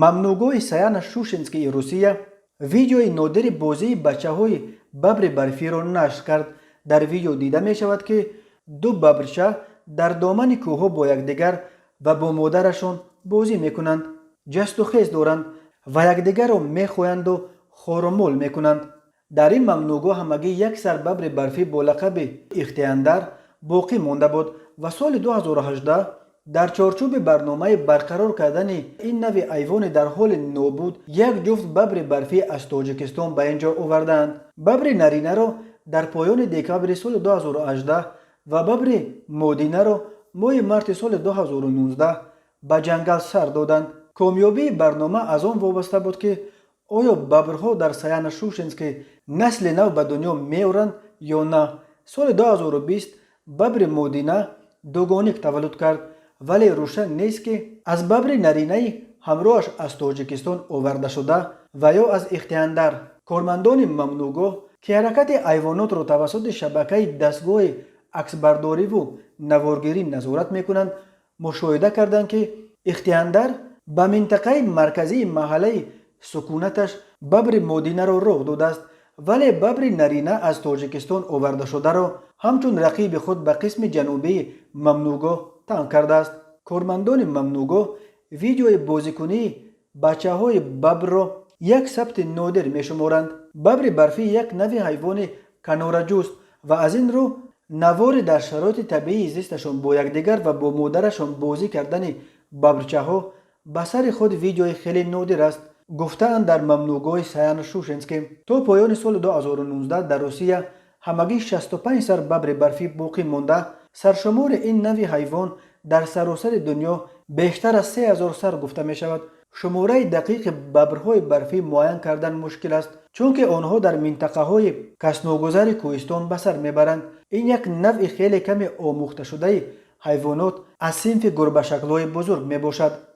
Мамнуъгоҳи Саяно-Шушенскии Русия видеои нодири бозии бачаҳои бабри барфиро нашр кард. Дар видео дида мешавад, ки ду бабрча дар домани кӯҳҳо бо якдигар ва бо модарашон бозӣ мекунанд, ҷасту хез доранд ва якдигарро мехоянду хорумол мекунанд. Дар ин мамнуъгоҳ ҳамагӣ як сар бабри барфӣ бо лақаби Ихтиандар боқӣ монда буд ва соли 2018 дар чорчӯби барномаи барқарор кардани ин навъи ҳайвони дар ҳоли нобуд як ҷуфт бабри барфӣ аз Тоҷикистон ба ин ҷо овардаанд. Бабри наринаро дар поёни декабри соли 2018 ва бабри модинаро моҳи марти соли 2019 ба ҷангал сар доданд. Комёбии барнома аз он вобаста буд, ки оё бабрҳо дар Саяно-Шушенский насли нав ба дунё меоранд ё на. Соли 2020 бабри модина дугоник таваллуд кард, вале рӯшан нест, ки аз бабри наринаи ҳамроҳаш аз Тоҷикистон овардашуда ва ё аз Ихтиандар. Кормандони мамнуъгоҳ, ки ҳаракати ҳайвонотро тавассути шабакаи дастгоҳи аксбардориву наворгирӣ назорат мекунанд, мушоҳида карданд, ки Ихтиандар ба минтақаи марказии маҳаллаи сукунаташ бабри модинаро роҳ додааст, вале бабри нарина аз Тоҷикистон овардашударо ҳамчун рақиби худ ба қисми ҷанубии мамнуъгоҳ танг кардааст. Кормандони мамнуъгоҳ видеои бозикунии бачаҳои бабрро як сабти нодир мешуморанд. Бабри барфӣ як навъи ҳайвони канораҷӯст ва аз ин рӯ навори дар шароити табиии зисташон бо якдигар ва бо модарашон бозӣ кардани бабрчаҳо ба сари худ видеои хеле нодир аст, гуфтаанд дар мамнуъгоҳи Саяно-Шушенский. То поёни соли 2019 дар Русия ҳамагӣ 65 сар бабри барфӣ боқӣ монда. Саршумори ин навъи ҳайвон дар саросари дунё бештар аз 3000 сар гуфта мешавад. Шумораи дақиқи бабрҳои барфӣ муайян кардан мушкил аст, чунки онҳо дар минтақаҳои касногузари кӯҳистон ба сар мебаранд. Ин як навъи хеле каме омӯхташудаи ҳайвонот аз синфи гурбашаклҳои бузург мебошад.